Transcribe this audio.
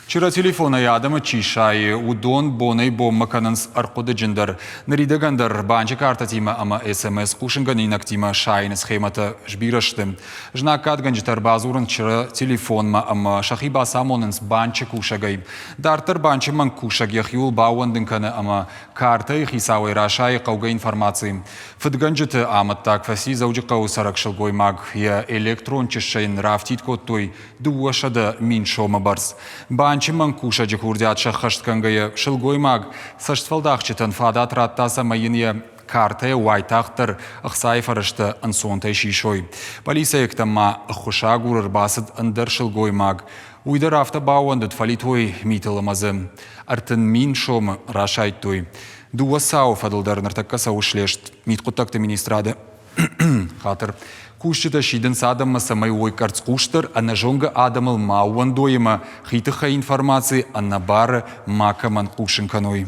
Чырӕ телефонӕй адӕмы чи сайы, уыдон бонӕй-бонмӕ кӕнынц ӕрхъуыдыджындӕр. Ныридӕгӕн дӕр банчы картӕтимӕ ӕмӕ СМС хъусынгӕнинӕгтимӕ сайыны схемӕтӕ сбирӕ сты. Знаггадгӕнджытӕ ӕрбадзурынц чырӕ телефонмӕ ӕмӕ сӕхи бацамонынц банчы кусӕгӕй. Дарддӕр банчы мӕнг кусӕг йӕхиуыл баууӕндын кӕны ӕмӕ картӕйы хицауӕй расайы хъӕугӕ информаци. Фыдгӕнджыты амӕттаг фӕци Дзӕуджыхъӕуы цӕрӕг сылгоймаг. Йӕ электрон чыссӕ йын рафтид кодтой 200 000 сомы бӕрц. Банчы мӕнгкусӕджы курдиат сӕххӕстгӕнгӕйӕ сылгоймаг цӕстфӕлдахджытӕн фадат радта, цӕмӕй йын йӕ картӕйӕ уайтагъддӕр ӕхцайы фӕрӕзтӕ ӕнцонтӕй сисой. Полицейӕгтӕм ма ӕххуысагур ӕрбацыд ӕндӕр сылгоймаг. Уый дӕр афтӕ баууӕндыд фӕлитой митыл ӕмӕ дзы 30 000 сомы расайдтой. Дыууӕ цауы фӕдыл дӕр ныртӕккӕ цӕуы слест. Мидхъуыддӕгты министрады Хатыр. Кусджытӕ сидынц адӕммӕ, цӕмӕй уой къӕрцхъусдӕр, ӕнӕзонгӕ адӕмыл ма ӕууӕндой ӕмӕ хи тыххӕй информаци ӕнӕбары макӕмӕн хъусын кӕной.